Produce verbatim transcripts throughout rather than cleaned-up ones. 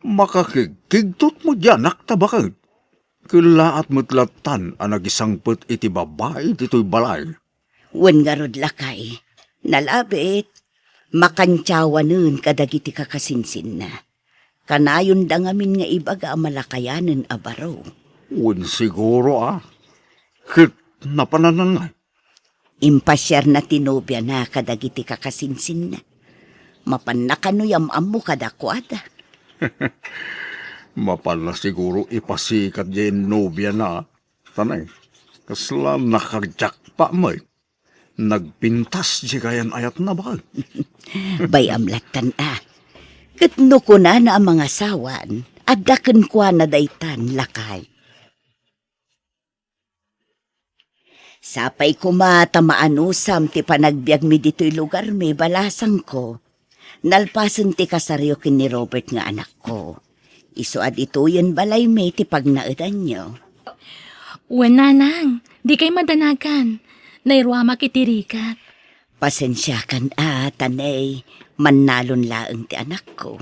Makakigkigtot met diay anakta baket. Kellaat met lattan a nagisangpet iti babai ditoy balay. Wen ngarud, lakay, nalabit, makantiawanen kadagiti kakasinsinna. Kanayonda ngamin nga ibaga a malakayanen a baro. Wen siguro a. Ket napananan ngay? Impasiarna ti nobiana kadagiti kakasinsinna. Mapanna kano yam-ammo kadakuada. Mapanna siguro ipasikat diay nobiana. Tanay, kasla nakajakpa met. Nagpintas diay kayan-ayatna, baket. Bay-am lattan a. Ket no kunana a mangasawan, adda kenkuana daytan, lakay. Sapay koma ta maanusam ti panagbiagmi ditoy lugarmi, balasangko. Nalpasen ti kasaryo ken ni Robert nga anakko. Isu a ditoyen balaymi ti pagnaedanyo. Wen, nanang, dikay madanagan. Nairuamak iti rigat. Pasensiakan a, tanay, mannalon laeng ti anakko.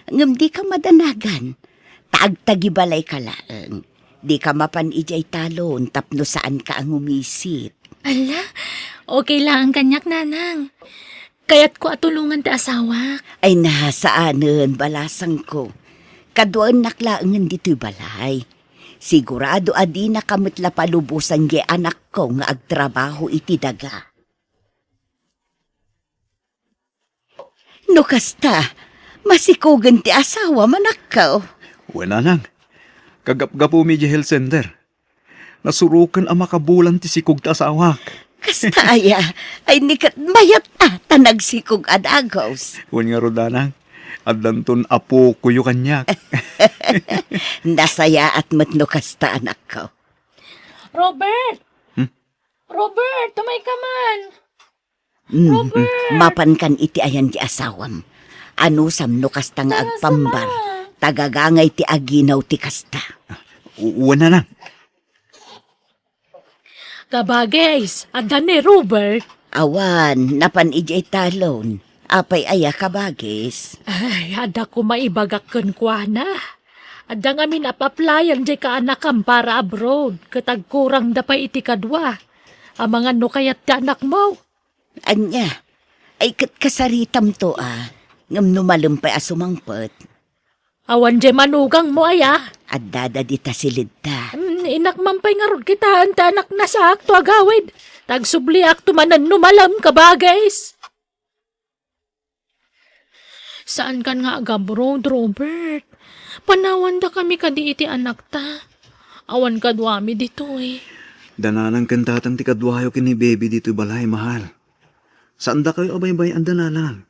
Ngem dika madanagan, ta agtagibalayka laeng. Dika mapan idiay talon tapno saanka a ngumisit. Ala, okay laeng kaniak, nanang. Kayatko a tulongan ti asawak. Ay na, saanen, balasangko. Kaduaennak laengen ditoy balay. Sigurado a dinaka met la palubosan diay anakko nga agtrabaho iti daga. No kasta, masikogen ti asawam, anakko. Wen, nanang, kagapgapumi idiay health center. Nasuroken a makabulan ti sikog ti asawak. Kasta aya, ay ni ket mayat a ta nagsikog a dagus. Wen ngarud, nanang, addanton apokoyo kaniak. Nasayaat met no kasta, anakko. Robert! Hmm? Robert, tumayka man! Mm, mm. Robert! Mapankan iti ayan ti asawam. Anusam no kasta nga agpambar, ta gagangay ti aginaw ti kasta. U-, wen, nanang. Kabagis, adda ni Robert? Awan, napan idiay talon. Apay aya, kabagis? Ay, adda koma ibagak kenkuana. Adda ngamin ap-applyan diay kaanakam para abroad, ket agkurangda pay iti kadua. Amangan no kayat ti anakmo. Ania? Ay, ket kasaritamto a, ngem no malem pay a sumangpet. Awan diay manugangmo aya? Addada dita silidta. Mm, innak man pay ngarud kitaen ti anakna saakto agawid. Ta agsubliakto manen no malem, kabagis. Saankan nga agabroad, Robert. Panawandakami kadi iti anakta. Awan kaduami ditoy. Da nanang ken tatang ti kaduayo ken ni baby ditoy balay, mahal. Saandakayo a baybay-an da nanang.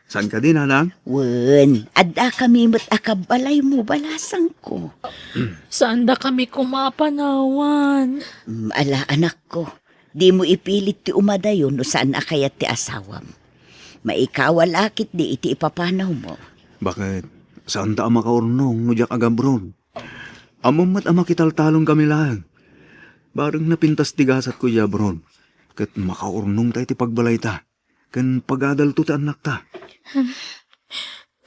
Saan kadi, nanang? Wen, addakami met a kabbalaymo, balasangko. Saandakami koma a panawan. Mm, ala, anakko. Dimo ipilit ti umadayo no saan a kayat ti asawam. Maikawa la ketdi iti ipapanawmo. Baket, saanta a makaurnong no diak agabroad? Ammom met a makitaltalongkami laeng. Bareng napintas ti gasatko idiay abroad, ket makaurnongta iti pagbalayta, ken pagadalto ti annakta.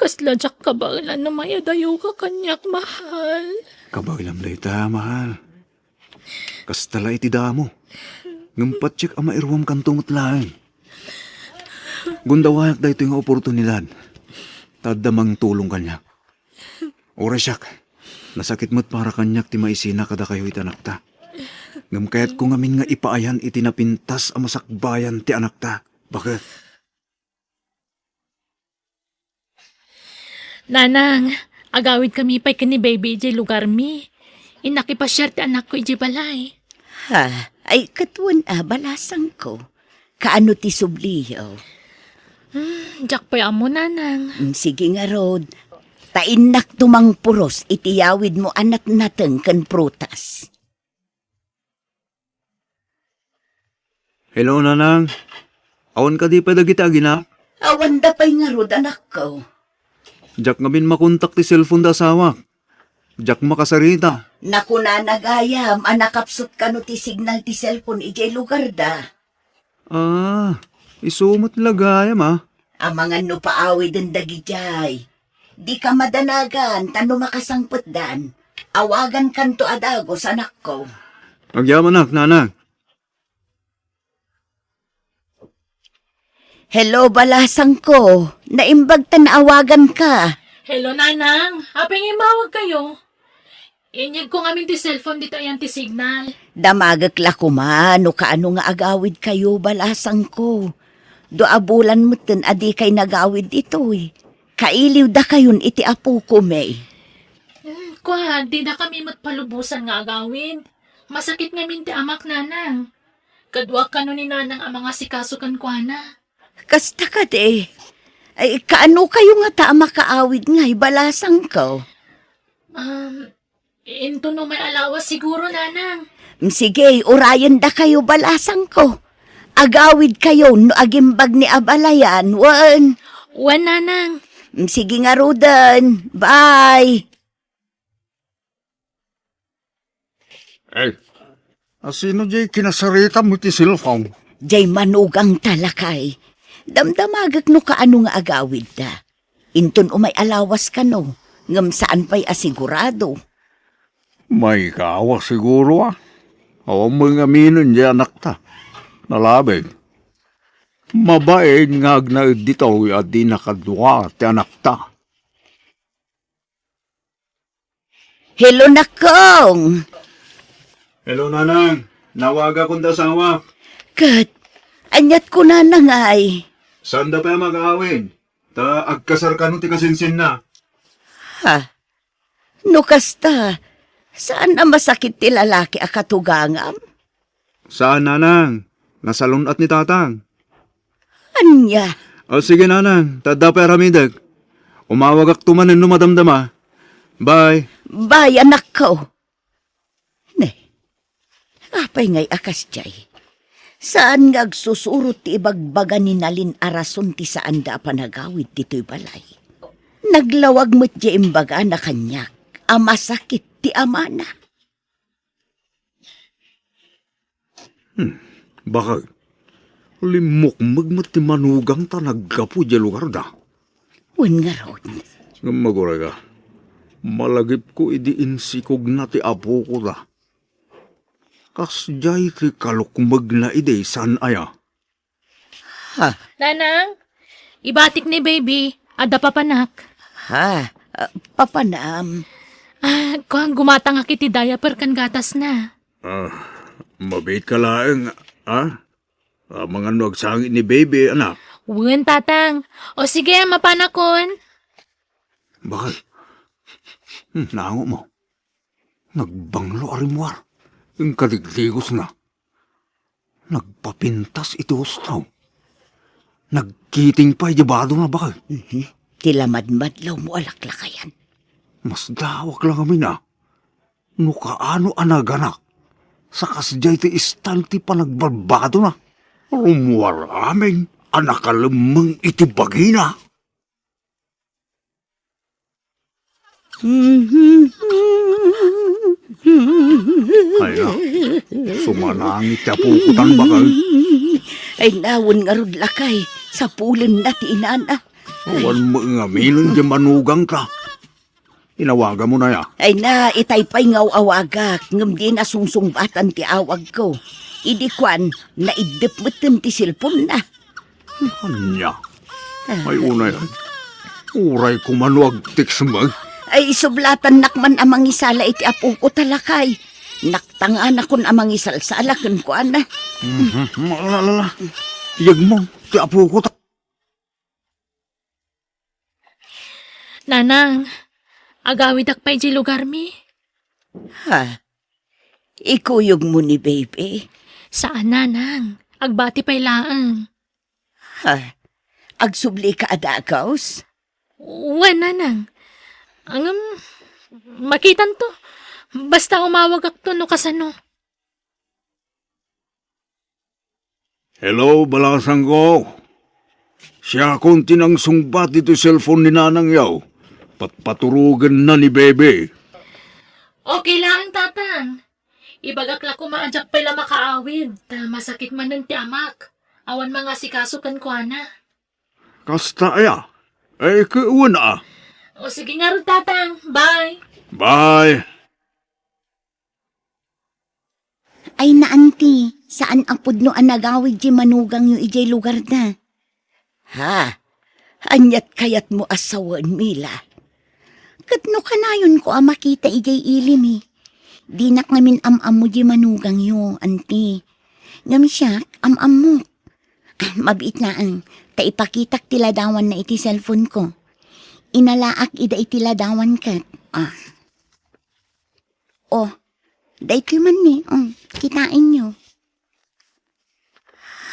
Kasla diak kabaelan no mayadayoka kaniak, mahal. Kabaelam dayta, mahal. Kasta la iti damo. Ngem patiek a mairuamkanto met laeng. Gundawayak daytoy nga oportunidad, ta adda mangtulong kaniak. Uray siak, nasakit met para kaniak ti maisina kadakayo iti anakta. Ngem kayatko ngamin nga ipaayan iti napintas a masakbayan ti anakta. Baket. Nanang, agawidkami pay ken ni baby idiay lugarmi. Innak ipasiar ti anakko idiay balay. Ha? Ay, ket wen a, balasangko. Kaano ti subliyo? Hmm, diak pay ammo, nanang. Mm, sige ngarud. Ta innakto mangpuros iti yawidmo a natnateng ken prutas. Hello, nanang. Awan kadi pay dagiti aginak? Awanda pay ngarud, anakko. Diak ngamin makontak ti cellphone da asawak. Diak makasarita. Nakunana gayam a nakapsut kano ti signal ti cellphone idiay lugarda. Ah, isu met la gayam, a. Amangan no paawiden dagidiay. Dika madanagan, ta no makasangpetdan, awagankanto a dagus, anakko. Agyamanak, nanang. Hello, balasangko. Naimbag ta naawaganka. Hello, nanang. Apay nga immawagkayo? Inyegko ngamin ti cellphone ditoy ayan ti signal. Damagek la koma no kaano nga agawidkayo, balasangko. Dua a bulan metten a dikay nagawid ditoy. Kailiwdakayon iti apoko, May. Hmm, kua, didakami met palubosan nga agawid. Masakit ngamin ti amak, nanang. Kaduak kano ni nanang a mangasikaso kenkuana. Kasta kadi. Ay, kaano kayo ngata a makaawid ngay, balasangko? Um, into no may alawas siguro, nanang. Mm, sige, urayendakayo, balasangko. Agawidkayo no agimbag ni abalayan, wen. Wen, nanang. Mm, sige ngaruden. Bye. Eh, asino jay kinasaritam iti cellphone? Jay manugangta, lakay. Damdamagek no kaano nga agawidda. Inton umay alawas kano, ngem saan pay a sigurado. May kaawa siguro, a. Awan met ngaminen jay anakta. Nalabig. Mabain nga agnaed ditoy a di nakadua ti anakta. Hello, nakong! Hello, nanang. Nawagakon ti asawak. Ket, aniat kunana ngay? Saanda pay a makaawid, ta agkasar kano ti kasinsinna. Ha? No kasta, saan a masakit ti lalaki a katugangam? Saan, nanang. Nasalun-at ni tatang. Ania? O, sige, nanang. Ta adda pay aramidek. Umawagakto manen no madamdama. Bye. Bye, anakko. Ne, apay ngay a kasdiay? Saan nga agsusurot ti ibagbaga ni nalin a rason ti saanda a panagawid ditoy balay? Naglawag met diay imbagana kaniak a masakit ti amana. Hmm, bakay, limmukmeg met ti manugangta naggapu idiay lugarda. Wen ngarud. Ngem agurayka, malagipko idi insikogna ti apokota. Kasdiay ti kalukmegna idi, saan aya? Ha? Nanang, ibatik ni baby, adda papanak. Ha? Ah, papanam? Ah, kuan, gumatangak iti diaper ken gatasna. Ah, mabiitka laeng, ah? Ah, mangan no agsangit ni baby, anak. Wen, tatang. O sige, mapanakon. Bakit? Hmm, naango mo. Nagbanglo a rimmuar. Inkadigdigosna. Nagpapintas iti husto. Nagkiting pay di badona, bakay. Mhm. Ti lamadmadlaw mo a laklakayan. Masdawak la ngamin a no kaano a naganak sa kasdiay ti istan ti panagbarbadona. Rummuar amin a nakalemmeng iti bagina. Ay na, sumanangit ti apokotan, bakay. Ay na, wen ngarud, lakay, sapulenna ti inana. Awan met ngaminen ti manugangta. Inawagamon aya? Ay na, itay pay nga aw-awagak, ngem dina sungsungbatan ti awagko. Idi kuan, naiddep metten ti cellphone-na. Ania? Ay, unay, uray koma no agtext met. Ay, sublatannak man a mangisala iti apokota, lakay. Naktanganakon a mangisalsala kenkuana. Mhm. Ala, ala, ala. Iyegmo ti apokota. Nanang, agawidak pay diay lugarmi? Ha? Ikuyogmo ni baby? Saan, nanang. Agbati pay laeng. Ha? Agsublika a dagus? Wen, nanang. Ngem, makitanto. Basta umawagakto no kasano. Hello, balasangko. Siakon ti nangsungbat iti cellphone ni nanangyo. Patpaturogenna ni baby. Okay laeng, tatang. Ibagak la koma a diak pay la makaawid, ta masakit manen ti amak. Awan mangasikaso kenkuana. Kasta aya? Ay, ket wen a. O, sige ngarud, Tatang. Bye. Bye. Ay na, Auntie, saan a pudno a nagawid diay manugangyo idiay lugarda. Ha? Aniat kayatmo a sawen, Mila? Ket no kanayonko a makita idiay ili mi, dinak ngamin am-ammo diay manugangyo, Auntie. Ngem siak, am-ammok. Ah, mabiit laeng, ta ipakitak ti ladawanna iti cellphone-ko. Inalaak ida iti ladawan ket, ah. Oh, daytoy man ni, oh, kitaenyo.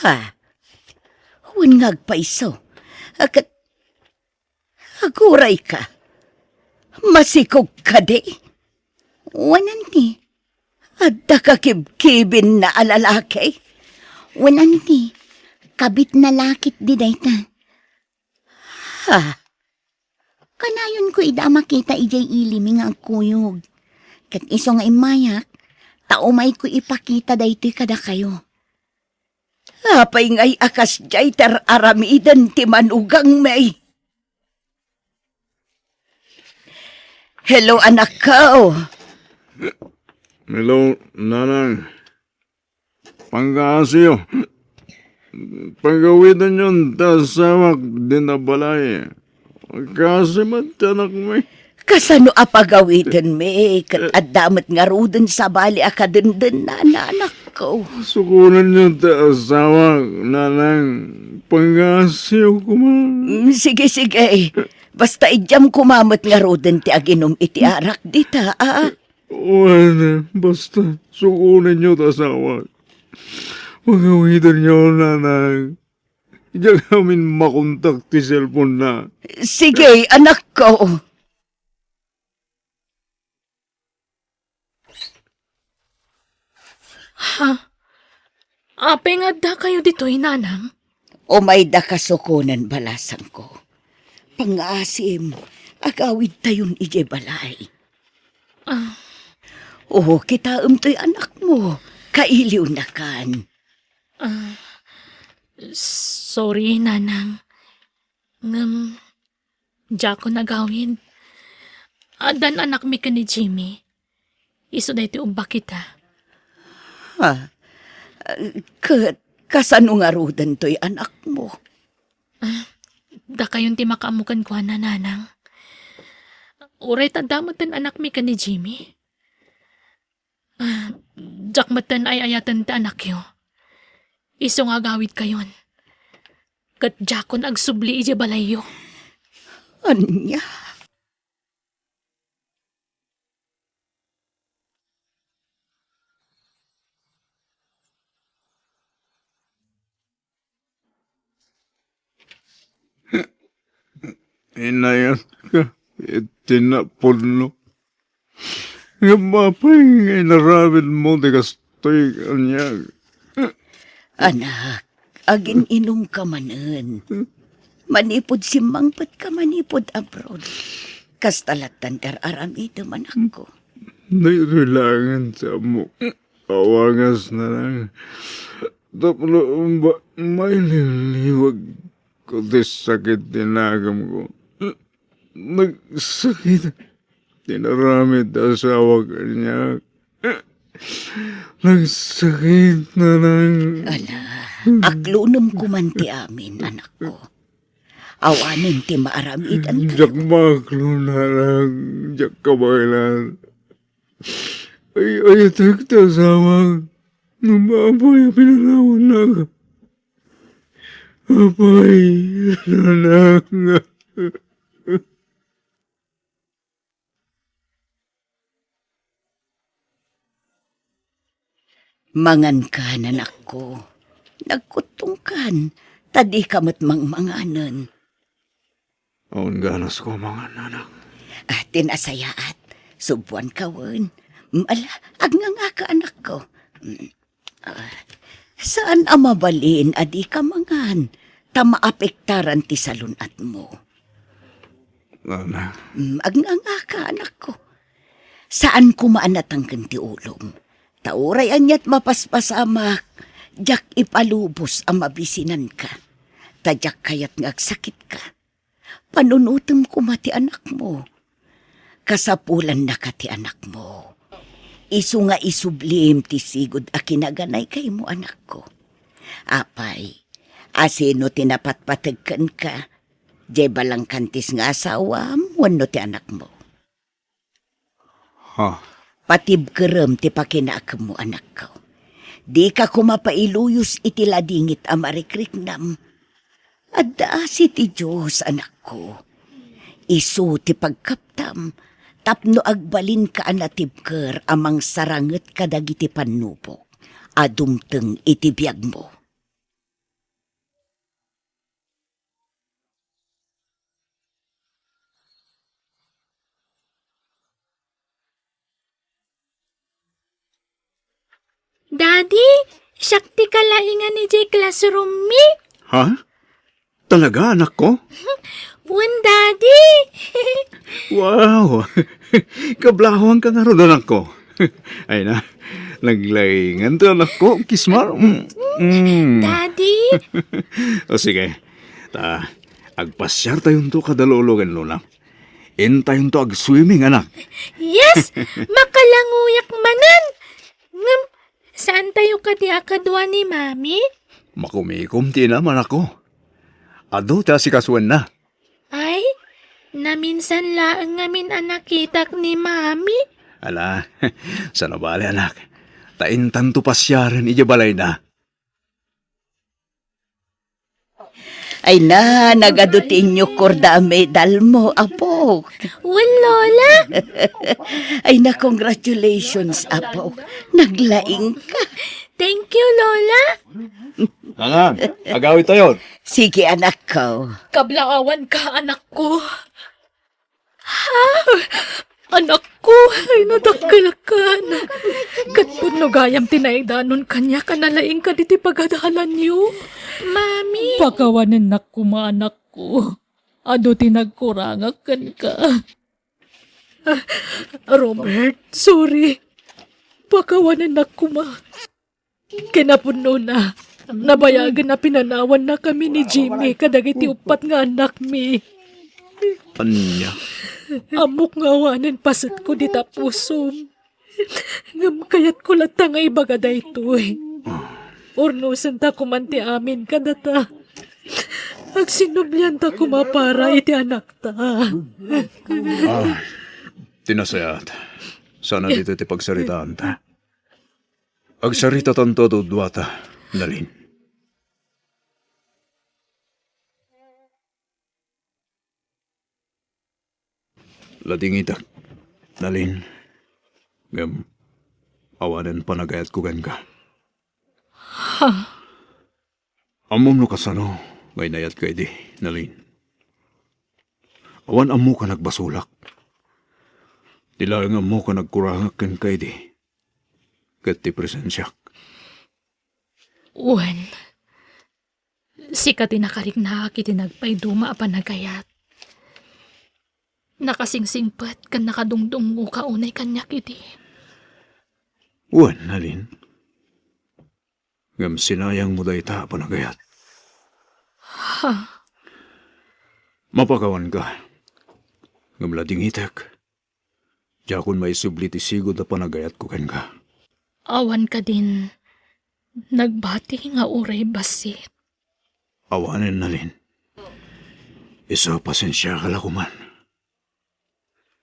Ha? Wen nga agpayso. Ket, agurayka. Masikog kadi? Wen, Auntie. Adda kakibkibinna a lalaki? Wen, Auntie. Kabitna la ketdi dayta. Ha? Kanayonko ida a makita idiay ili mi nga agkuyog. Ket isu nga immayak, ta umayko ipakita daytoy kadakayo. Apay ngay a kasdiay ti ar-aramiden ti manugangmi? Hello, anakko. Hello, nanang. Pangngaasim. Pagawidenyon ti asawak dita balay. Kaasi met ti anakmi. Kasano a pagawidenmi? Ket adda met ngaruden sabali a kadenden, nanakko. Sukonenyo ti asawak, nanang. Pangngaasim koma. Mm, sige, sige. Basta idiam koma met ngaruden ti aginum iti arak dita, a? Wen, basta, sukonenyo ti asawak. Pagawidenyo, nanang. Diak amin makontak ti cellphone-na. Sige, anakko. Ha? Apay nga addakayo ditoy, nanang? Umayda kasukonen, balasangko. Pangngaasim, agawidtayon idiay balay. Ah. Oo, kitaem toy anakmo. Kailiwnakan. Ah, sorry, nanang. Ngem, diakon agawid. Addan anakmi ken ni Jimmy. Isu daytoy ubbakita. Ha? Ket kasano ngaruden toy anakmo? Ah, dakayon ti makaammo kenkuana, nanang. Uray ta adda met ti anakmi ken ni Jimmy. Ah, diak met ay-ayaten ti anakyo. Isu nga agawidkayon. Ket diakon agsubli idiay balayyo. Ania? Inayatka iti napudno. Ngem apay nga inaramidmo ti kastoy, kaniak? Anak, agin-inumka manen. Manipud simmangpetka manipud abroad. Kasta lattan ti ar-aramidem, anakko. Daytoy laengen ti ammok. Awangas, nanang. Tapno ba-, mailiwliwag ko ti sakit ti nagemko. Nagsakit ti inaramid ti asawak, kaniak. Nagsakit, nanang. Ala, aklonem koma ti amin, anakko. Awanen ti maaramidanka. Diak maaklo, nanang. Diak kabaelan. Ay-ayatek ti asawak. Ngem apay a pinanawannak? Apay, nanang. Mangankan, anakko. Nagkuttongkan, ta dika met mangmanganen. Awan ganasko a mangan, nanang. Ah, ti nasayaat. Subuanka wen. Mm, ala, agngangaka, anakko. Mm, ah, saan a mabalin a dika mangan, ta maapektaran ti salun-atmo. Nanang. Mm, agngangaka, anakko. Saan koma a natangken ti ulom. Ta uray aniat mapaspasamak, diak ipalubos a mabisinanka. Ta diak kayat nga agsakitka. Panunotem koma ti anakmo. Kasapulannaka ti anakmo. Isu nga isublim ti sigud a kinaganay kaymo, anakko. Apay, asino ti napatpateg kenka? Diay balangkantis nga asawam wenno ti anakmo? Ha? Patibkerem ti pakinaakemmo, anakko. Dika koma pailuyos iti ladingit a marikriknam. Adda asi ti Dios, anakko. Isu ti pagkaptam tapno agbalinka a natibker a mangsaranget kadagiti pannubok a dumteng iti biagmo. Daddy, siak ti kalaingan idiay classroom mi. Ha? Talaga, anakko? Wen, Daddy. Wow! Kablawanka ngarud, anakko. Ay na, naglaingan to, anakko. Kismar. Mm, mm. Daddy? O sige, ta, agpasiartayonto kada lolo ken lola. Intayonto agswimming, anak. Yes! Makalanguyak manen! Ngem, saantayo kadi a kadua ni Mami? Makumikom ti inam, anakko. Adu ti asikasuenna. Ay, naminsan laeng ngamin a nakitak ni Mami. Ala, saan a bale, anak. Ta intanto pasiaren idiay balayna. Ay na, nagadu ti inyukor da a medalmo, apok. Wen, Lola. Ay na, congratulations, apok. Naglaingka. Thank you, Lola. Nangan, agawidtayon. Sige, anakko. Kablawanka, anakko. Ha? Anakko, ay nadakkelkan. Ket pudno gayam ti naidanon kaniak a nalaingka ditoy pagadalanyo. Mami. Pakawanennak koma, anakko. Adu ti nagkurangak kenka. Robert, sorry. Pakawanennak koma. Kinapudnona, nabayagen a pinanawannakami ni Jimmy kadagiti uppat nga annakmi. Ania? Ammok nga awanen pasetko dita pusom. Ngem kayatko latta nga ibaga daytoy. Urnosenta koman ti amin kadata. Agsinublianta koma para iti anakta. Ah, ti nasayaat. Saan a ditoy ti pagsaritaanta. Agsaritatanto duduata, Nalin. Ladingitak, Nalin. Ngem, awanen panagayatko kenka. Ha? Ammom no kasano nga inayatka idi, Nalin. Awan ammok a nagbasolak. Ti laeng ammok a nagkurangak kenka idi ket ti presensiak. Wen, sika ti nakariknaak iti nagpaiduma a panagayat. Nakasingsingpet ken nakadungdungngoka unay kaniak idi. Wen, Nalin. Ngem sinayangmo dayta a panagayat. Ha? Mapakawanka. Ngem ladingitek. Diakon maisubli ti sigud a panagayatko kenka. Awan kadin nagbati nga uray bassit? Awanen, Nalin. Isu, pasensiaka la koman.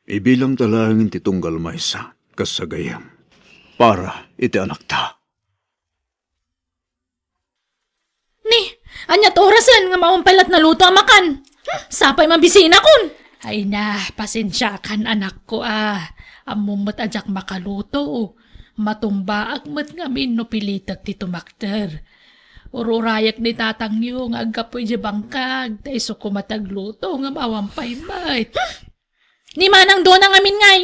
Ibilangta laeng ti tunggal maysa kas gagayyem para iti anakta. Ni, ania ti orasen nga awan pay latta naluto a makan? Hmm, sapay mabisinakon. Ay na, pasensiakan, anakko, a. Ammom met a diak makaluto. Matumbaak met ngamin no pilitek ti tumakder. Ururayek ni tatangyo nga aggapu idiay bangkag, ta isu koma ti agluto, ngem awan pay met. Hmm! Ni manang Dona ngamin ngay,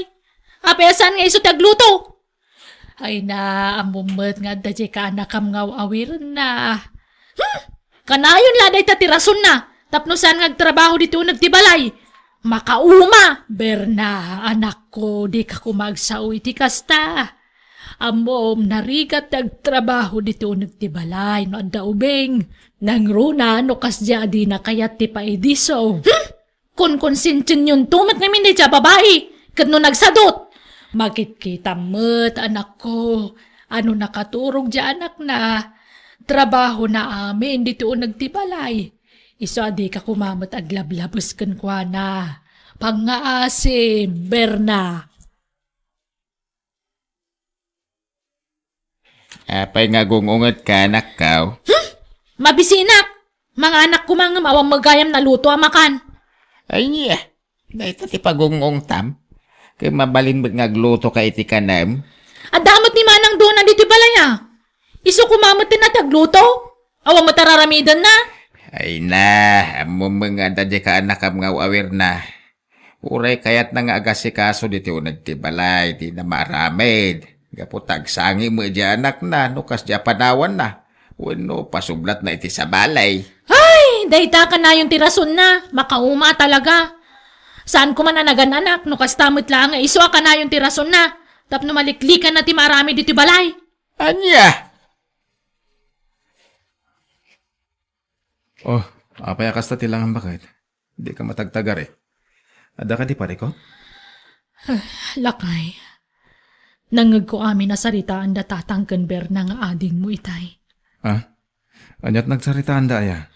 apay a saan nga isu ti agluto? Ay na, ammom met nga adda diay kaanakam nga aw-awirenna. Hmm! Kanayon la dayta ti rasonna, tapno saan nga agtrabaho ditoy uneg ti balay. Makauma! Berna, anakko, dika koma agsao iti kasta. Ammom, narigat ti agtrabaho ditoy uneg ti balay no adda ubing. Nangruna no kasdiay a dina kayat ti paidiso. Hmm? Konkonsensiayon to met ngamin dayta a babai, ket no nagsadut, makitkitam met, anakko, a no nakaturog diay anakna, trabahona amin ditoy uneg ti balay. Isu a dika koma met aglablabes kenkuana. Pangngaasim, Berna. Apay nga agung-ungetka, anakko? Hmm? Mabisinak! Manganak koma ngem awan met gayam naluto a makan. Ania, dayta ti pagung-ungtam? Ket mabalin met nga aglutoka iti kanem? Adda met ni Manang Dona ditoy balay a. Isu koma met ti agluto. Awan met a raramidenna. Ay na, ammom met nga adda diay kaanakam nga aw-awirna. Uray kayatna nga agasikaso ditoy uneg ti balay, dina maaramid. Gapu ta agsangi met diay anakna no kasdiay a panawanna, wenno pasublatna iti sabali. Ay, dayta kanayon ti rasonna. Makauma talaga. Saan koma a nagan-anak no kasta met laeng nga isu a kanayon ti rasonna tapno maliklikanna ti maaramid ditoy balay. Ania? Oh, apay a kasta ti langam, baket? Dika matagtagari. Adda kadi parikut? Lakay, nangngegko amin a saritaanda tatang ken Berna nga adingmo itay. Ah? Aniat nagsaritaanda aya?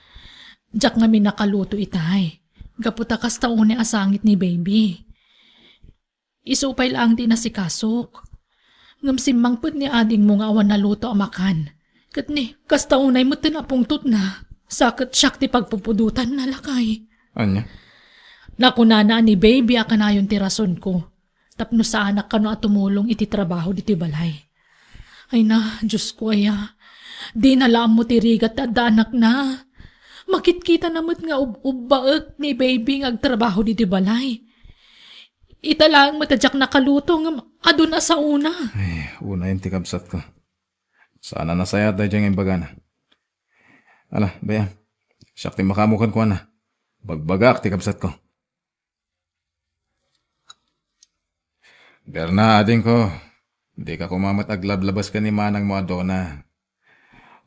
Diak ngamin nakaluto itay. Gapu ta kasta unay a sangit ni baby. Isu pay laeng ti nasikasok. Ngem simmangpet ni adingmo nga awan naluto a makan. Ket ni, kasta unay met ti napungtotna. Sa ket siak ti pagpupudotanna, lakay. Ania? Nakunana a ni baby a kanayon ti rasonko. Tapno saanak kano a tumulong iti trabaho ditoy balay. Ay na, Diosko aya. Dina la ammo ti rigat ti adda anakna. Makitkitana met nga ub-ubbaek ni baby nga agtrabaho ditoy balay. Ita laeng met a diak nakaluto ngem adun a saona. Ay, unayen ti kabsatko. Saan a nasayaat daydiay nga imbagana. Ala, bay-am. Siak ti makaammo kenkuana. Bagbagaak ti kabsatko. Berna, adingko, dika koma met aglablabes ken ni manangmo a Dona.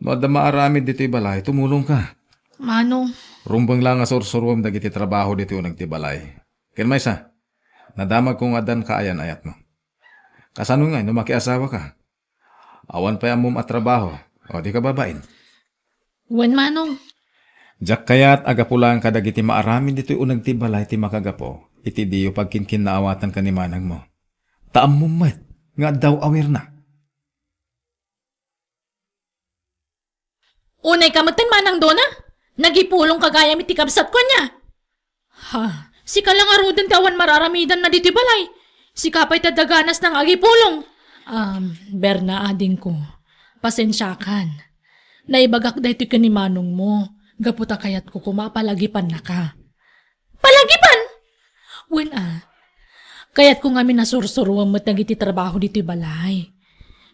No adda maaramid ditoy balay, tumulongka. Manong. Rumbeng la nga sursuruem dagiti trabaho ditoy uneg ti balay. Ken maysa, nadamagko nga addan kaayan-ayatmo. Kasano ngay no makiasawaka? Awan pay ammom a trabaho, o di ka babain? Wen, Manong. Diak kayat a gapu laeng kadagiti maaramid ditoy uneg ti balay ti makagapu iti diyo pagkinkinnaawatan ken ni manangmo. Ta ammom met nga adda aw-awirna. Unay ka metten, Manang Dona? Nagipulong ka gayam iti kabsatko, ania? Ha, sika la ngaruden ti awan mararamidanna ditoy balay. Sika pay ti adda ganasna nga agipulong. Um, Berna, adingko, pasensiakan. Naibagak daytoy ken ni manongmo, gapu ta kayatko koma a palagipannaka. Palagipan! Wen a, kayatko ngamin a sursuruem met dagiti trabaho ditoy balay.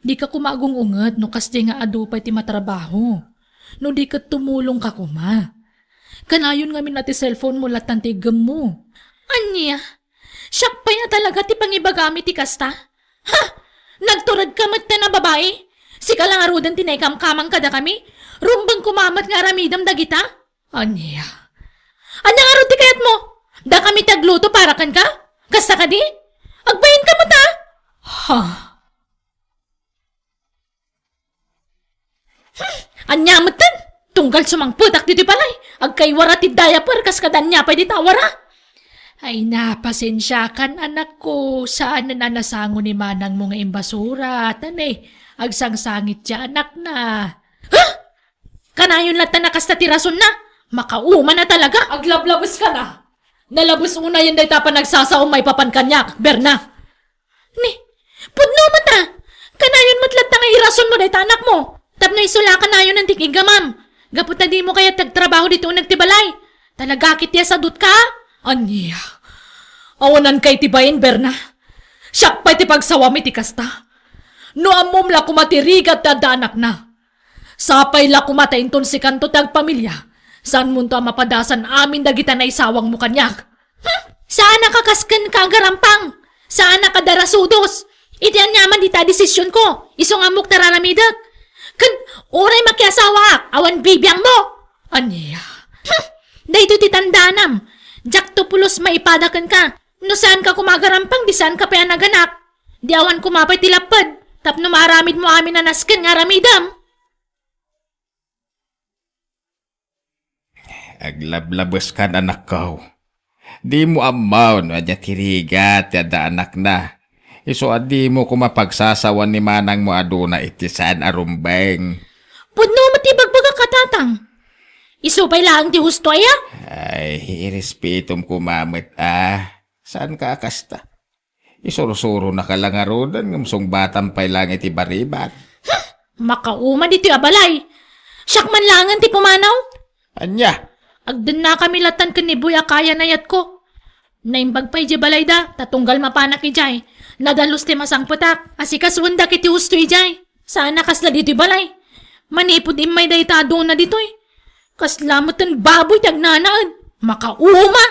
Dika koma agung-unget no kasdiay nga adu pay ti matrabaho. No di ket tumulongka koma. Kanayon ngamin a ti cellphone mo lattan ti iggemmo. Ania? Siak pay a talaga ti pangibagam iti kasta? Ha? Nagturedka metten a babai? Sika la ngaruden ti naikamkamang kadakami? Rumbeng koma met nga aramidem dagita? Ania? Ania ngarud ti kayatmo? Dakami ti agluto para kenka? Kasta kadi? Agbainka met a? Ha? Hmm, ania metten? Tunggal sumangpetak ditoy balay, agkaiwara ti diaper kas kada ania pay dita awara. Ay na, pasensiakan, anakko, saanen a nasango ni manangmo nga imbasura, ta ne, agsangsangit ti anakna. Ha? Kanayon latta a kasta ti rasonna? Makauma na talaga! Aglablabes ka na! Nalabes unayen dayta a panagsasaom maipapan kaniak, Berna! Ni, pudno met a! Kanayon met latta nga irasonmo dayta anakmo tapno isu la a kanayonen ti iggamam. Gapu ta dimo kayat ti agtrabaho ditoy uneg ti balay. Talaga ket ti asadutka? Ania? Awananka iti bain, Berna? Siak pay ti pagsawam iti kasta. No ammom la koma ti rigat ti adda anakna. Sapay la koma ta inton sikanto ti agpamilia, saanmonto a mapadasan amin dagiti naisawangmo kaniak. Hmm? Saanak a kas kenka agarampang. Saanak a darasudos. Iti aniaman dita a desisionko, isu nga ammok ti raramidek. Ken uray makiasawaak, awan bibiangmo. Ania? Hmm. Daytoy ti tandanam. Diakto pulos maipada kenka. No saanka koma agarampang, di saanka pay a naganak. Di awan koma pay ti lapped tapno maaramidmo amin a nasken nga aramidem. Aglablabeskan, anakko. Dimo ammo no ania ti rigat ti adda anakna. Isu a dimo koma pagsasawan ni manangmo a duna iti saan a rumbeng. Pudno met ti ibagbagak a, Tatang. Isu pay laeng ti husto aya? Ay, irespetom koma met a. Saanka a kasta? Isursuronaka la ngaruden ngem sungbatam pay laeng iti baribat. Huh! Makauma ditoy a balay. Siak man laengen ti pumanaw. Ania? Agdennakami latan ken ni Boy a kayan a ayatko. Naimbag pay idiay balayda, ta tunggal mapanak idiay, nadalus ti masangpetak a sikasuendak iti husto idiay. Saan a kasla ditoy balay. Manipud immay dayta a duna ditoy, kasla meten baboy ti agnanaed. Makauma!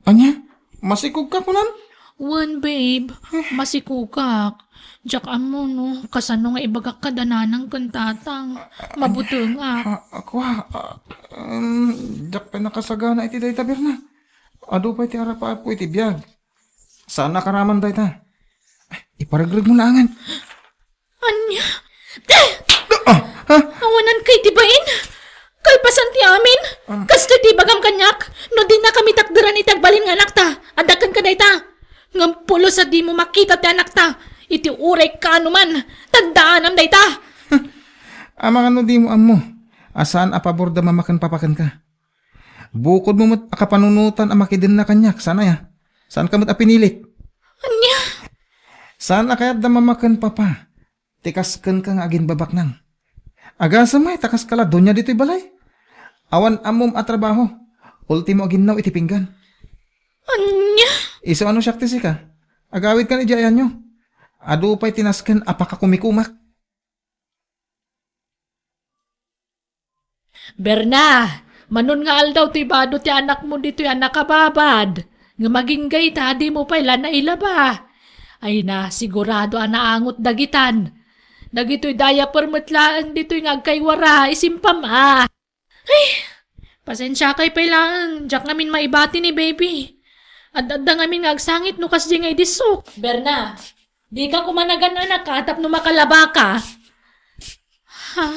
Ania? Masikogka, kunam? Wen, babe. Masikogak. Diak ammo no kasano nga ibagak kada nanang ken tatang. Mabutengak. Ah, kua, ah, um, diak pay nakasagana iti dayta, Berna. Adu pay ti arapaapko iti biag. Saan a karaman dayta. Ay, iparegregmo laengen. Ania? Ah, ha? Awananka iti bain? Kalpasan ti amin? Am- Kastoy ti ibagam kaniak, no dinakami takderan iti agbalin nga anakta, adda kenka dayta. Ngem pulos a dimo makita ti anakta, iti uray kaano man, tandaanam dayta. Amangan no dimo ammo a saan a pabor da mama ken papa kenka. Bukodmo met a kapanunotan a makidenna kaniak, saan aya? Saanka met a pinilit. Ania? Saan a kayat da mama ken papa ti kas kenka nga aginbabaknang. Agasem met ta kaska la donia ditoy balay. Awan ammom a trabaho. Ultimo a ginnaw iti pinggan. Ania? Isu a no siak ti sika, agawidkan idiay ayanyo. Adu pay ti nasken a pakakumikumak. Berna, manon nga aldaw ti bado ti anakmo ditoy a nakababad, ngem agingga ita, dimo pay la nailaba. Ay na, sigurado a naangot dagitan. Dagitoy diaper met laeng ditoy nga agkaywara, isimpam a. Ay, pasensiakay pay laeng, diak ngamin maibati ni baby. Ad-adda ngamin nga agsangit no kasdi nga idissok. Berna, dika koma nagan-anaka tapno makalabaka. Ha?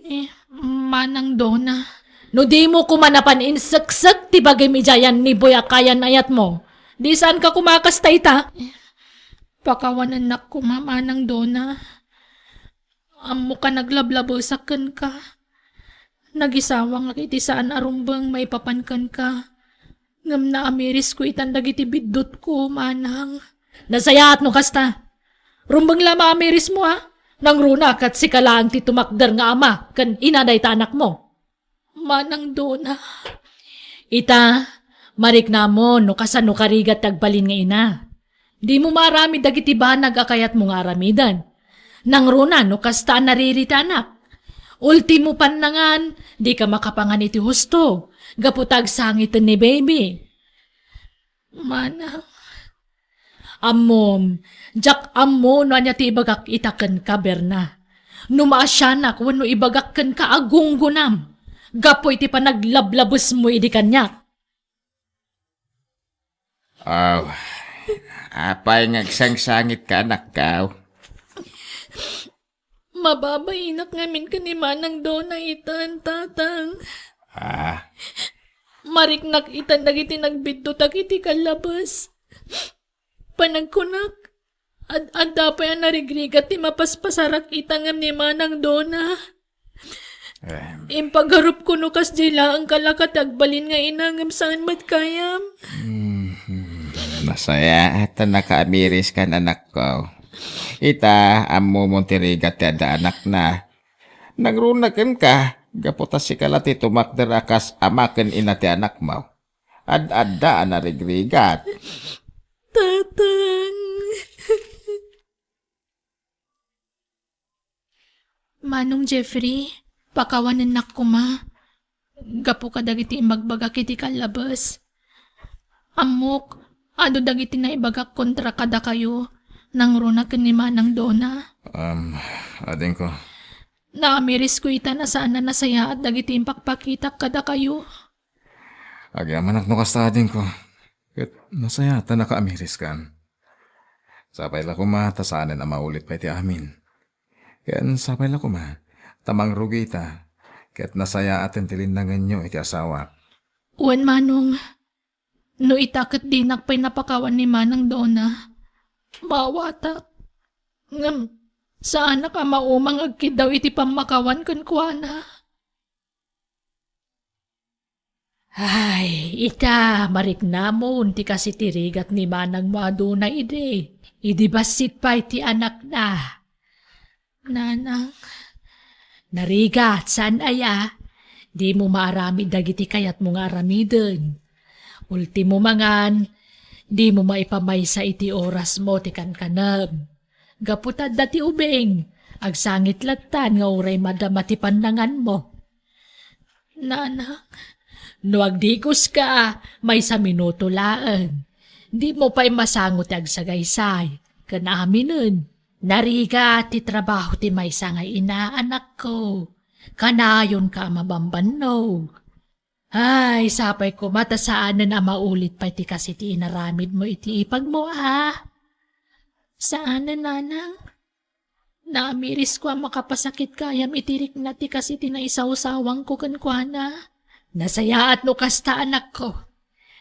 Eh, Manang Dona. No dimo koma napan inseksek ti bagim idiay ni Boy a kayan a ayatmo, di saanka koma a kasta ita. Pakawanennak koma, Manang Dona. Ammok a naglablabesak kenka. Nagisawangak iti saan a rumbeng maipapan kenka. Ngem naamirisko itan dagiti biddutko, manang. Nasayaat no kasta. Rumbeng la maamirismo a. Nangruna ket sika laeng ti tumakder nga ama ken ina dayta anakmo. Manang Dona. Ita, mariknamon no kasano karigat ti agbalin nga ina. Dimo maaramid dagiti banag a kayatmo nga aramiden. Nangruna no kasta a nariri ti anak. Ultimo pannangan, dika makapangan iti husto, gapu ta agsangiten ni baby. Manang. Ammom, diak ammo no ania ti ibagak ita kenka, Berna. No maasianak wenno ibagak kenka a gunggonam gapu iti panaglablabesmo idi kaniak. Aw, apay nga agsangsangitka, anakko? Mababainak ngamin ken ni Manang Dona itan, Tatang. Ah. Mariknak itan dagiti nagbiddutak iti kallabes. Panagkunak, ad-adda pay a narigrigat ti mapaspasarak ita ngem ni Manang Dona. Em. Impagarupko no kasdiay laeng kalaka ti agbalin nga ina ngem saan met kayam. Hmm, nasayaat ta nakaamiriskan, anakko. Ita, ammomon ti rigat ti adda anakna. Nangruna kenka, gapu ta sika la ti tumakder a kas ama ken ina ti anakmo. Ad-adda a narigrigat. Tatang. Manong Jeffrey, pakawanennak koma gapu kadagiti imbagbagak iti kallabes. Ammok, adu dagiti naibagak kontra kadakayo, nangruna ken ni Manang Dona. Um, adingko. Naamirisko ita a saan a nasayaat dagiti impakpakitak kadakayo. Agyamanak no kasta, adingko. Ket nasayaat a nakaamiriskan. Sapay la koma ta saanen a maulit pay ti amin. Ken sapay la koma ta mangrugita, ket nasayaaten ti linnangenyo iti asawak. Wen, Manong, no ita ket dinak pay napakawan ni Manang Dona, maawatak. Ngem, saanak a maumang agkiddaw iti pammakawan kenkuana. Ay, ita, mariknamon ti kasi ti rigat ni manangmo a Dona idi, idi bassit pay ti anakna. Nanang. Narigat, saan aya? Dimo maaramid dagiti kayatmo nga aramiden. Ultimo mangan, dimo maipamaysa iti orasmo ti kankanem. Gapu ta adda ti ubing, agsangit lattan nga uray madama ti pannanganmo. Nanang, no agdigoska, maysa minuto laeng. Dimo pay masango ti agsagaysay, ken aminen. Narigat ti trabaho ti maysa nga ina, anakko. Kanayonka a mabambannog. Ay, sapay koma ta saanen a maulit pay ti kasi ti inaramidmo iti ipagmo, a? Saanen, nanang. Naamirisko a makapasakit gayam iti rikna ti kasi ti naisawsawangko kenkuana. Nasayaat no kasta, anakko.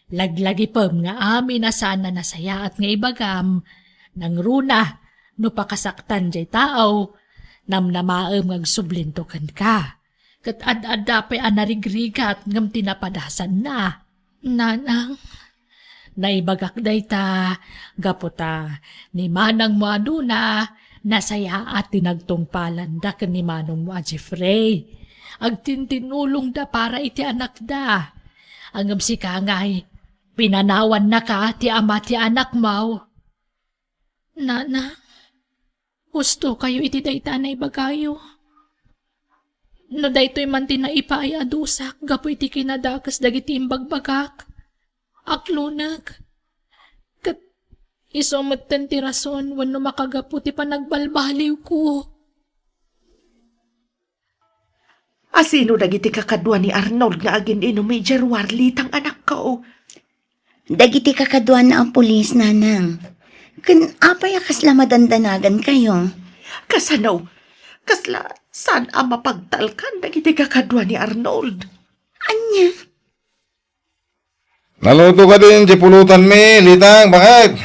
Laglagipem nga amin a saan a nasayaat nga ibagam, nangruna, no pakasaktan jay tao, namnamaem nga agsublinto kenka. Ket ad-adda pay a narigrigat ngem ti napadasanna. Nanang, naibagak dayta, gapu ta ni manangmo a Dona, nasayaat ti nagtungpalanda ken ni manongmo a Jeffrey. Agtintinulongda para iti anakda. Ngem sika ngay, pinanawannaka ti ama ti anakmo. Nanang, husto kayo iti dayta a naibagayo. No daytoy man ti naipaay a dusak gapu iti kinadakes dagiti imbagbagak, aklonek, ket isu metten ti rason wenno makagapu ti panagbalbaliwko. A sino dagiti kakadua ni Arnold nga agin-inum idiay ruar, Litang, anakko? Dagiti kakaduana a pulis, nanang. Ken apay a kasla madandanagankayo? Kasano? Kasla saan a mapagtalkan dagiti kakadua ni Arnold? Ania? Naluto kadin diay pulutanmi, Litang, baket?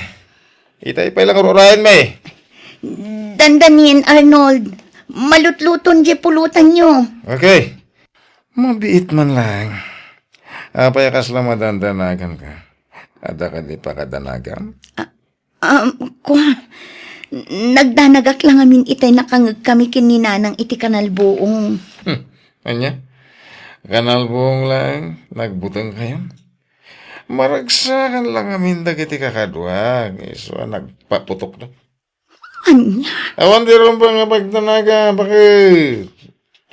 Itay pay la nga urayenmi. Dandanien, Arnold. Malutluton diay pulutanyo. Okay. Mabiit man laeng. Apay a kasla madandanaganka? Adda kadi pakadanagam? Ah, Um, kua, nagdanagak la ngamin itay nakangegkami ken ni Nanang iti kanalbuong. Hmm, ania? Kanalbuong laeng nagbutengkayon? Maragsakan la ngamin dagiti kakaduak, isu a nagpaputokda. Ania? Awan ti rumbeng nga pagdanaga, baket?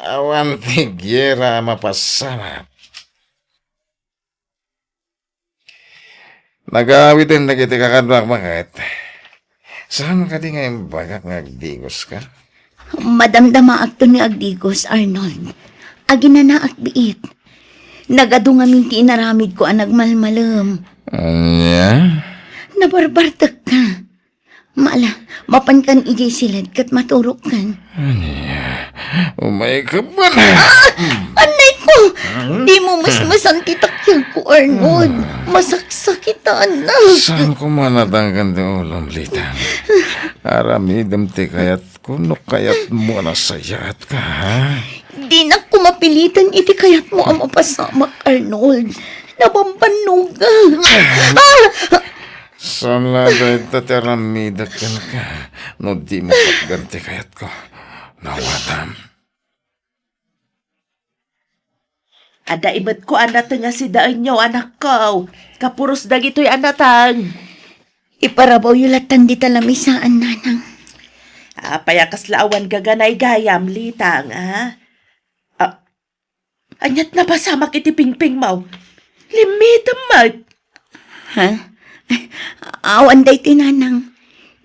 Awan ti giyera a mapasamak. Nagaawiden dagiti kakaduak, baket. Saan kadi nga imbagak nga agdigoska? Madamdamaakto ni agdigos, Arnold. Aginanaak biit. Nagadu ngamin ti inaramidko a nagmalmalem. Ania? Nabarbartekka. Mala, mapankan idiay siled ket maturokkan. Ania? Umayka man. Ah! Anay ko! Hmm? Di mo mesmesan ti takyagko, Arnold. Ah. Masaksakitan. Saan ko man natangken ti ulom, Litang? Aramidem ti kayatko no kayatmo a nasayaatka, ha? Dinak ko mapilitan iti kayatmo a mapasamak, Arnold. Nabambannogak. Ah! Saan la dayta ti aramidek kenka no di mo patgan ti kayatko. Nawatam. Adda imetko a nateng a sidaenyo, anakko. Kapuros dagitoy a nateng. Iparabawyo lattan dita lamisaan, nanang. Apay a kasla awan gaganay gayam, Litang, a? Ah, Ania't napasamak iti pingpingmo? Limmitem met. Ha? Awan daytoy, nanang.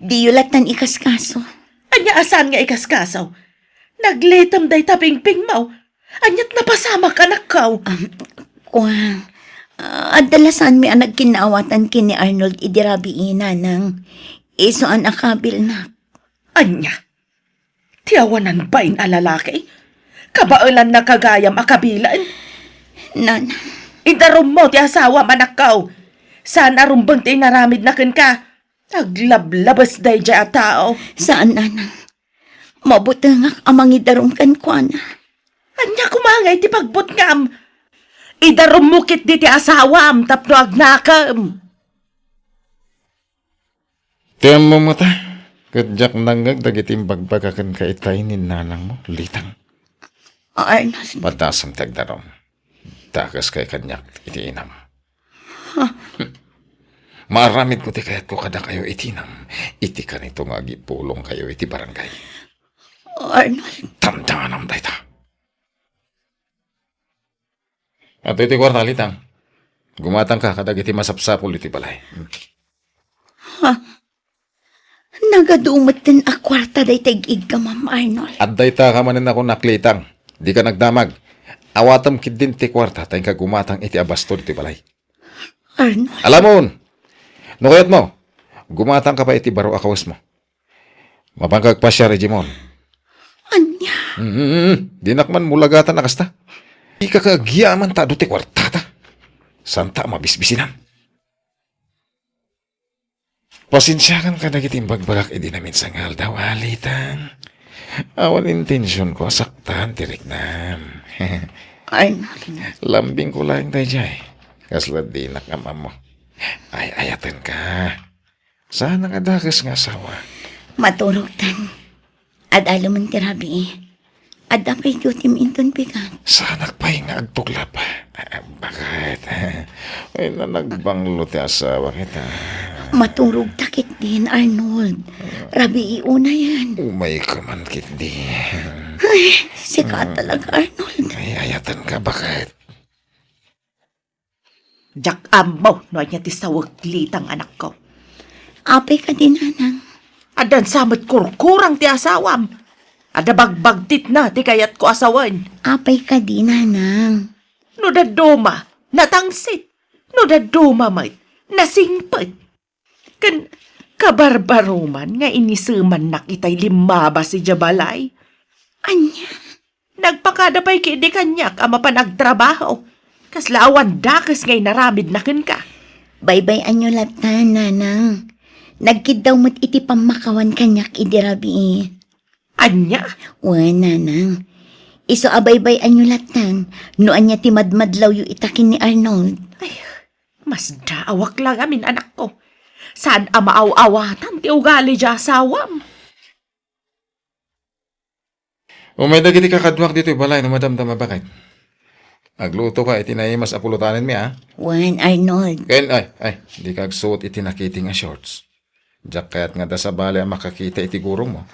Diyo lattan ikaskaso. Ania a saan nga ikaskaso? Naglitem dayta pingpingmo. Aniat napasamak, anakko? Um, kua, ah, adda la saanmi a nagkinnaawatan ken ni Arnold idi rabii, nanang. Isu a nakabilnak. Ania? Ti awanan bain a lalaki? Kabaelanna gayam a kabilen? Nanang. Idarummo ti asawam, anakko. Saan a rumbeng ti inaramidna kenka. Aglablabes daydiay a tao. Saan, nanang. Mabutengak a mangidarum kenkuana. Ania koma ngay ti pagbutngam? Idarummo ketdi ti asawam tapno agnakem. Ti ammom ngata, ket diak nangngeg dagiti imbagbagaken ka itay ni nanangmo, Litang. Arnold. Padasem ti agdarum. Dakeskayo kaniak iti inam. Maaramidko ti kayatko kadakayo iti inam, iti kanito nga agipulongkayo iti barangay. Arnold. Tandaan dayta. Adtoy ti kuarta, Litang. Gumatangka kadagiti masapsapul iti balay. Ha? Nagadu metten a kuarta dayta ig-iggamam, Arnold. Adda ita ka manen a kunak, Litang. Dika nagdamag. Awatem ketdin ti kuarta ta inka gumatang iti abaston iti balay. Arnold. Alamon! No kayatmo, gumatangka pay iti baro a kawesmo. Mapanka agpasiar idiay mall. Ania? Mm, dinak man mulagatan a kasta. Dika ka agyaman ta adu ti kuartata. Santa a mabisbisinan. Pasensiakan kadagiti imbagbagak idi naminsan nga aldaw, a, Litang. Awan intensionko a saktan ti riknam. Ay, lambingko laeng daydiay. Kasla dinak am-ammo. Ay-ayatenka. Saanak a dakes nga asawa. Maturogtan. Ad-alemen ti rabii. Adda pay dutim inton bigat. Saanak pay nga agtuklap. Ah, bakit? Ay, na nagbanglo ti asawa kita. Maturogta ketdin, Arnold. Rabii unayen. Umayka man ketdi. Ay, sika talaga, Arnold. Ay, ayatenka, bakit? Diak ammo no ania ti sawek, Litang, anakko. Apay kadi, nanang? Addan sa met kurkurang ti asawam. Adda bagbagtitna ti kayatko a sawen. Apay kadi, nanang? No dadduma, natangsit. No dadduma met, nasingpet. Ken kabarbaroman nga inisemannak itay limmabas idiay balay. Ania? Nagpakada pay ketdi kaniak a mapan agtrabaho. Kasla awan dakes nga inaramidna kenka. Baybay-anyo latta, nanang. Nagkiddaw met iti pammakawan kaniak idi rabii. Ania? Wen, nanang. Isu a baybay-anyo lattan no ania ti madmadlawyo ita ken ni Arnold. Ay, masdaawak la ngamin, anakko. Saan a maaw-awatan ti ugali diay asawam. Umay dagiti kakaduak ditoy balay no madamdama, bakit? Aglutoka iti naimas a pulotanenmi, a? Wen, Arnold. Ken, ay, ay, dika agsuot iti nakiting a shorts. Diak kayat nga adda sabali a makakita iti gurongmo.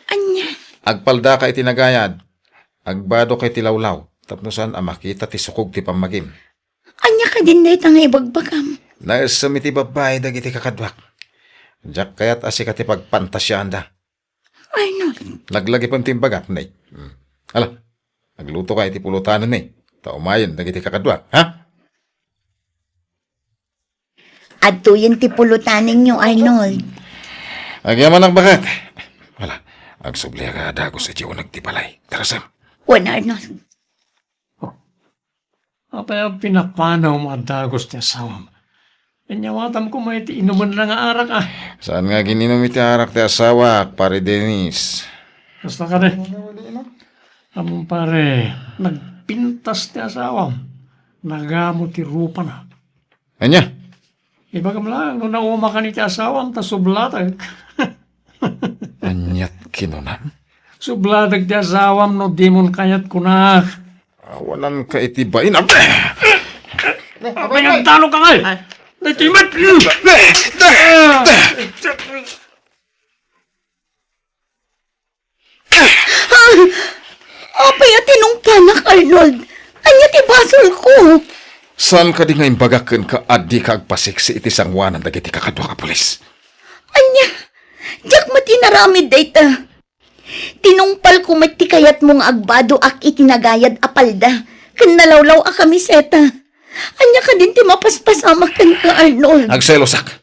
Ania? Agpaldaka iti nagayad. Agbadokka iti lawlaw, tapno saan a makita ti sukog ti pammagim. Ania kadin dayta nga ibagbagam? Naessem iti babbai dagiti kakaduak. Diak kayat a sika ti pagpantasiaanda. Arnold. Laglagipen ti imbagak, Nay. Hmm. Ala, aglutoka iti pulotanenmi. Ta umayen dagiti kakaduak, ha? Adtoyen ti pulotanenyo, Arnold. Agyamanak, baket. Ala, agsubliak a dagus iti uneg ti balay. Tara, Sam. Wen, Arnold. Apay a pinapanawmo a dagus ti asawam? Inyawatam koma iti inumenna nga arak, a. Saan nga agin-inum iti arak ti asawak, Pare Dennis? Kasta kadi. Ammom, pare, nagpintas ti asawam. Nagamo ti rupana. Ania? Ibagam laeng no naumakan iti asawam ta sublatek. Aniat kinunam? Sublatek ti asawam no dimon kayat kunak. Awananka iti bainam. Apay nagtalokka ngay? Ay. Daytoy met. Apay a tinungpanak, Arnold? Ania ti basolko? Saan kadi nga imbagak kenka a dika agpasiksi iti sangoanan dagiti kakaduak a pulis? Ania? Diak met inaramid dayta. Tinungpalko met ti kayatmo nga agbadoak iti nagayad a palda ken nalawlaw a kamiseta. Ania kadin ti mapaspasamak kenka, Arnold? Agselosak.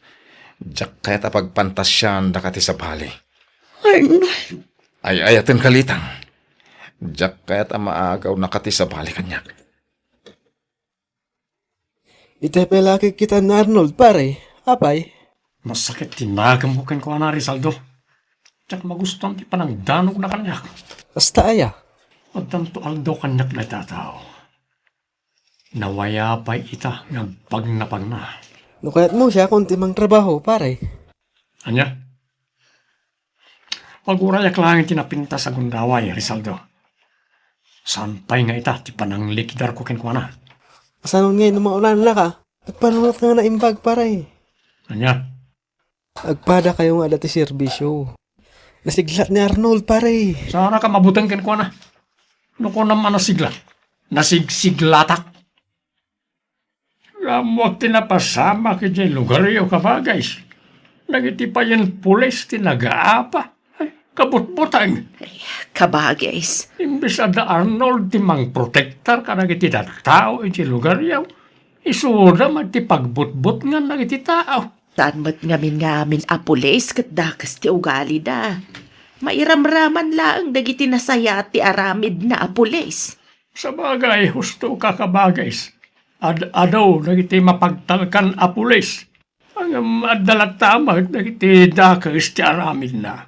Diak kayat a pagpantasiaandaka ti sabali. Arnold. Ay-ayatenka, Litang. Diak kayat a maagawnaka ti sabali kaniak. Itay pay la a kikkitan ni Arnold, pare. Apay? Masakit ti nagemko kenkuana, Rizaldo. Diak magustuan ti panangdanogna kaniak. Kasta aya? Addanto aldaw kaniak dayta a tao. Nawaya pay ita nga agpagnapagna. No kayatmo, siakon ti mangtrabaho, pare. Ania? Pagurayak laeng ti napintas a gundaway, Rizaldo. Saan pay nga ita ti pananglikidarko kenkuana. Sanon ngay no maunanaka? Agpanunot nga naimbag, pare. Ania? Agpadakayo nga adda ti serbisyo. Nasiglat ni Arnold, pare. Saanka mabuteng kenkuana. No kunam a nasiglat, nasigsiglatak. Ammoak ti napasamak idiay lugaryo, kabagis. Dagiti payen pulis ti nagaapa. Ay, kabutbuteng. Ay, kabagis. Imbes adda Arnold ti mangprotektar kadagiti tattao idiay lugaryo, isuda met ti pagbutbutngan dagiti tao. Saan met ngamin nga amin a pulis ket dakes ti ugalida. Mairamraman laeng dagiti nasayaat ti aramidna a pulis. Sabagay, husto ka, kabagis. Ad-adu dagiti mapagtalkan a pulis. Ngem adda latta met dagiti dakes ti aramidna.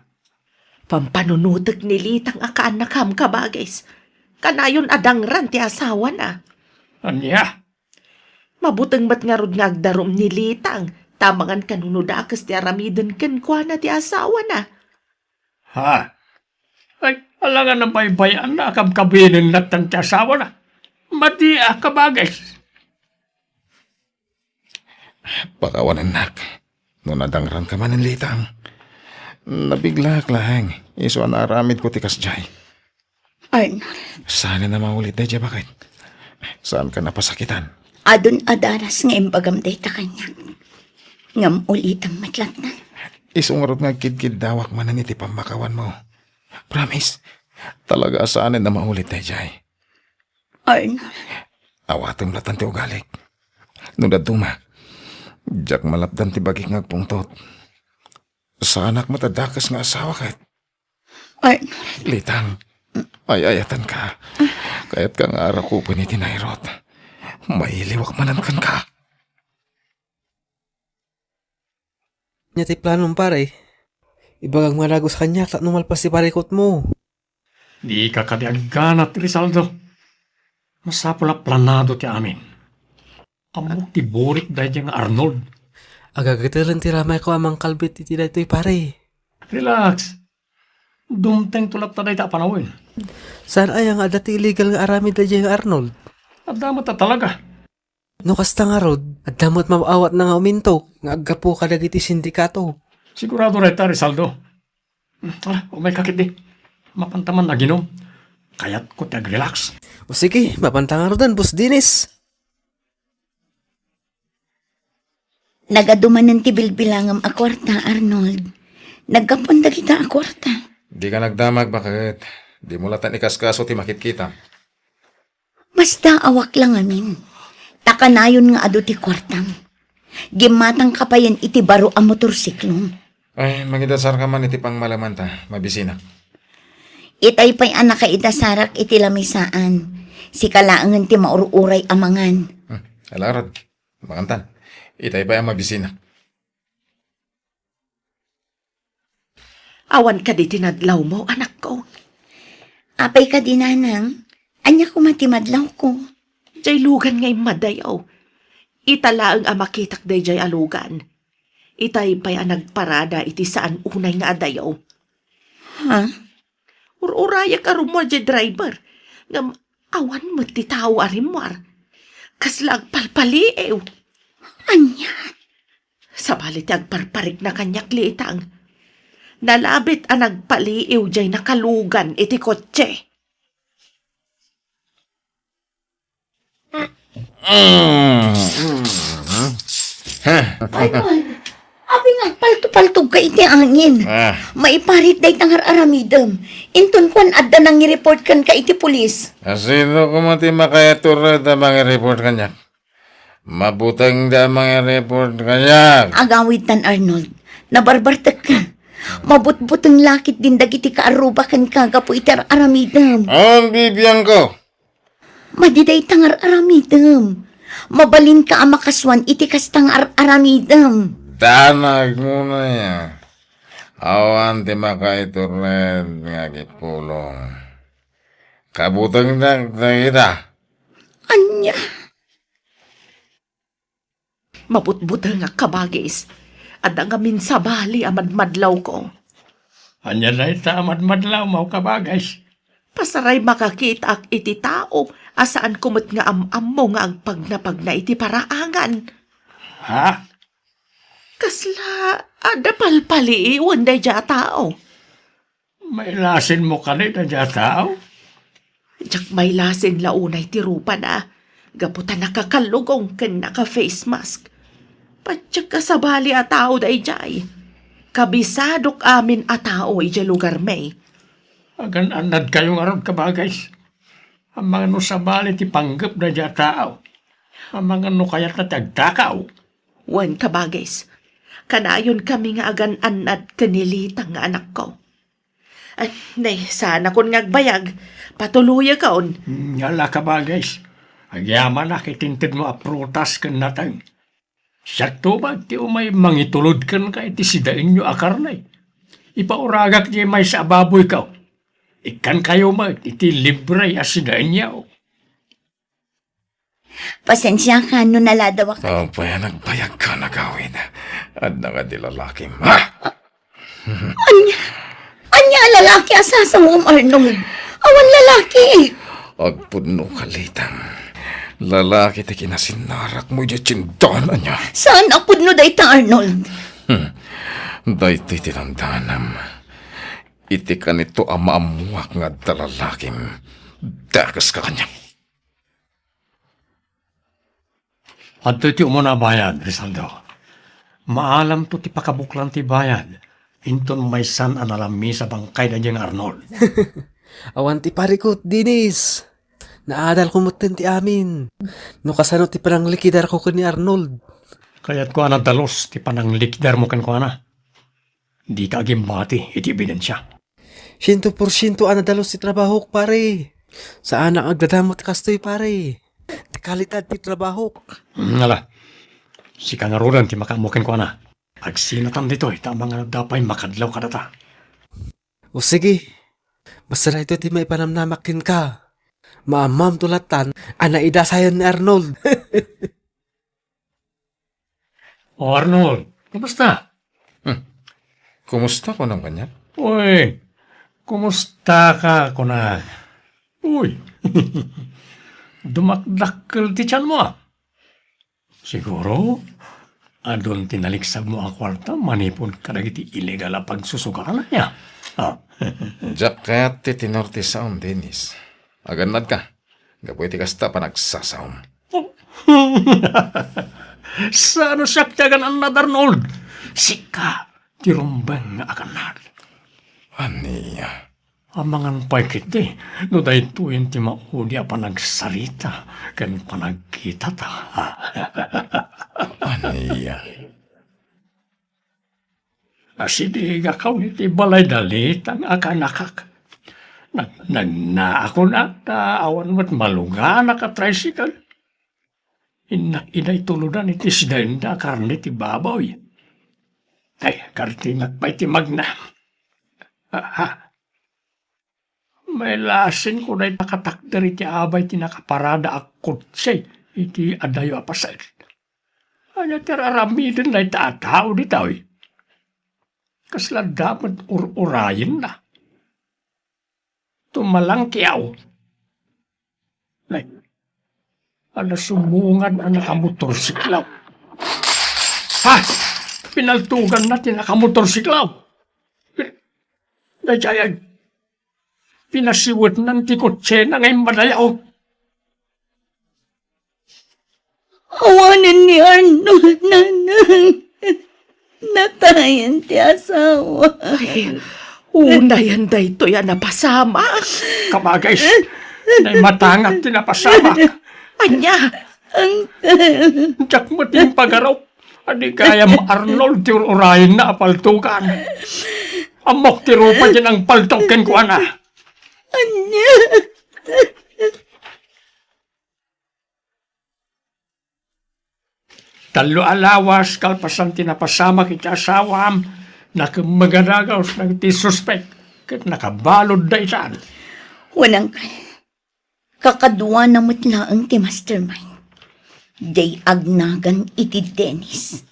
Pampanunotek ni Litang a kaannakam, kabagis. Kanayon a dangran ti asawana. Ania? Mabuteng met ngarud nga agdarum ni Litang, ta amangan kano no dakes ti aramiden kenkuana ti asawana. Ha? Ay, alangan a baybay-anna a kabkabinenna ti asawana. Madi a kabagis. Pakawanennak. No nadangranka manen, Litang. Nabiglaak laeng, isu a naaramidko ti kasdiay. Arnold. Saan a maulit daydiay, baket? Saanka napasakitan? Adun a daras nga imbagam dayta kaniak. Ngem ulitem met latta. Isu ngarud nga agkidkiddawak manen iti pammakawanmo. Promise, talaga a saan a maulit daydiay. Arnold. Awatem latta ti ugalik. No dadduma, diak malapdan ti bagik nga agpungtot. Saanak met a dakes nga asawa ket. Arnold. Litang, ay-ayatenka. Kayatka nga arakupen iti nairut. Mailiwak manen kenka. Ania ti planom, pare? Ibagam nga dagus kaniak tapno malpas ti parikutmo. Dika kadi agganat, Rizaldo. Masapul a planado ti amin. Ammok ti burik daydiay nga Arnold. Agagatelen ti ramayko a mangkalbit iti daytoy, pare. Relax. Dumtengto latta dayta a panawen. Saan aya nga adda ti illegal nga aramid daydiay nga Arnold? Adda met a talaga. No kasta ngarud, adda met maawatna nga uminto nga aggapu kadagiti sindikato. Sigurado dayta, Rizaldo. Hmm, ala, umayka ketdi. Mapanta man aginom. Kayatko ti agrelax. O sige, mapanta ngaruden, Boss Dennis. Nagadu manen ti bilbilangem a kuarta, Arnold. Naggapuan dagita a kuarta. Dika nagdamag, baket. Dimo latta ikaskaso ti makitkita. Masdaawak la ngamin. Ta kanayon nga adu ti kuartam. Gimmatangka payen iti baro a motorsiklom. Ay, mangidasarka man iti pangmalemanta. Mabisinak. Itay pay a nakaidasarak iti lamisaan. Sika laengen ti maur-uray a mangan. Hmm, ala ngarud. Mangantan. Itay pay a mabisinak. Awan kadi ti nadlawmo, anakko? Apay kadi, nanang? Ania koma ti madlawko? Diay lugan nga immadayo. Ita laeng a makitak daydiay a lugan. Itay pay a nagparada iti saan unay nga adayo. Ha? Ur-urayak a rummuar diay driver. Ngem awan met ti tao a rimmuar. Kasla agpalpaliiw. Ania? Sabali ti agparparikna kaniak, Litang. Nalabit a nagpaliiw diay nakalugan iti kotse. Ay, Noy! Apay Nagpaltupaltog ka iti angin. Ah. Maiparit dayta nga ar-aramidem. Inton kuan adda nangi-report kenka iti pulis. Asino koma ti makaiturred a mangi-report kaniak? Mabuteng da mangi-report kaniak. Agawidtan, Arnold. Nabarbartek ka. Mabutbuteng lakit din dagiti kaarruba kenka gapu iti ar-aramidem. Ang bibiangko. Madi dayta nga ar-aramidem. Mabalinka a makasuan iti kasta nga ar-aramidem. Danag mo na ya. Awan ti makaiturred nga agipulong. Kabutengnak dagita. Ania? Mabutbutengak, kabagis. Adda ngamin sabali a madmadlawko. Ania dayta a madmadlawmo, kabagis? Pasaray makakitaak iti tao a saanko met nga am-ammo nga agpagnapagna iti paraangan. Ha? Kasla adda palpaliiwen daydiay a tao. Mailasinmo kadi daydiay a tao? Diak mailasin la unay ti rupana, gapu ta nakakallugong ken naka-face mask. Patiek a sabali a tao daydiay. Kabisadok amin a tao idiay lugarmi. Agan-annadkayo ngarud, kabagis. Amangan no sabali ti panggep daydiay a tao. Amangan no kayatna ti agtakaw. Wen, kabagis. Kanayon kami nga agan-annad ken ni Litang nga anakko. Ay, nay, saanakon nga agbayag. Patuloyakon. Ngala, kabagis. Agyamanak iti intedmo a prutas ken nateng. Siakto met ti umay mangitulod kenka iti sidaenyo a karne. Ipauragak diay maysa a baboyko. Ikkankayo met iti libre a sidaenyo. Pasensiaka no naladaw a ka. Apay a nagbayagka, agawid. Adda kadi lalakim, ha? Ania? Ania a lalaki a sasawam, Arnold? Awan lalaki. Agpudno ka, Litang. Lalaki ti kinasinarakmo idiay tiendahan, ania? Saan a pudno dayta, Arnold? Hmm. Daytoy ti dandanam. Iti kanito a maammoak nga adda lalakim, dakeska kaniak. Adtoy ti umuna a bayad, Rizaldo. Maalamto ti pakabuklan ti bayad, inton maysan a nalamis a bangkay daydiay nga Arnold. Awan ti parikut, Dennis. Naadalko metten ti amin. No kasano ti pananglikidarko ken ni Arnold. Kayatko a nadalus ti pananglikidarmo kenkuana. Dika agimbati iti ebidensia. Siento por siento a nadalus ti trabahok, pare. Saanak nga agdadamot kastoy, pare. Ti kalidad ti trabahok. Mm, ala. Sika ngaruden ti makaammo kenkuana. Agsinatan ditoy ta amangan adda pay makadlaw kadata. O sige. Basta daytoy ti maipanamnamak kenka. Maammamto lattan a naidasayan ni Arnold. O Arnold, kumusta? Hmm. Kumusta, kunam kaniak? Uy, kumusta ka, kunak? Uy, dumakdakkel ti tianmo, a. Siguro, adun ti naliksabmo a kuarta manipud kadagiti illegal a pagsusugaran, ania? Ah. Diak kayat ti tenor ti saom, Dennis. Agannadka. Gapu iti kasta, panagsasaom. Saan a siak ti agan-annad, Arnold? Sika ti rumbeng nga agannad. Ania? Amangan pay ketdi no daytoyen ti maudi a panagsarita ken panagkitata. Ania? Asidegakon iti balay da Litang a kaanakak. Nag-, nagnaakon ta awan met maluganak a tricycle. Innak idiay tuludan iti sidaenda a karne ti baboy. Ay, kartinak pay ti magna. Aha. Mailasinko dayta a katakder iti abay ti nakaparada a kotse iti adayo a paset. Ania ti ar-aramiden dayta a tao ditoy? Kasla adda met ur-urayenna. Tumalangkiaw. Nay, adda sumungad a nakamotorsiklaw. Ha? Pinaltuganna ti nakamotorsiklaw. Daydiay, pinasiwetnan ti kotsena nga immadayo. Awanen ni Arnold, nanang. Natayen ti asawa. Ay, unayen daytoy a napasamak. Kabagis, naimatangak ti napasamak. Ania? Uncle. Diak met impagarup. Adi gayam Arnold ti ur-urayenna a paltokan. Ammok ti rupa ti nangpaltok kenkuana. Ania? Tallo a lawas kalpasan ti napasamak iti asawam, nakemmeg a dagus dagiti suspek ket nakabalud daytan. Wen, uncle, kakaduana met laeng ti mastermind. Diay agnagan iti Dennis.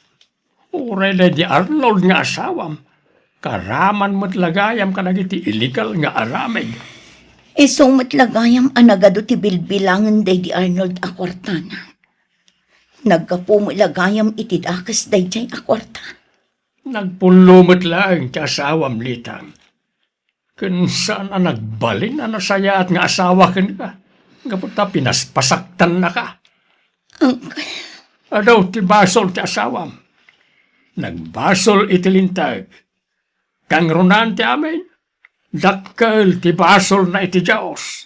Uray daydi Arnold nga asawam, karaman met la gayam kadagiti illegal nga aramid. Isu met la gayam a nagadu ti bilbilangen daydi Arnold a kuartana. Naggapu met la gayam iti dakes daydiay a kuarta. Nagpullo met laeng ti asawam, Litang. Ken saan a nagbalin a nasayaat nga asawa kenka, gapu ta pinaspasaktannaka. Uncle. Adu ti basol ti asawam. Nagbasol iti linteg. Kangrunaan ti amin, dakkel ti basolna iti Dios.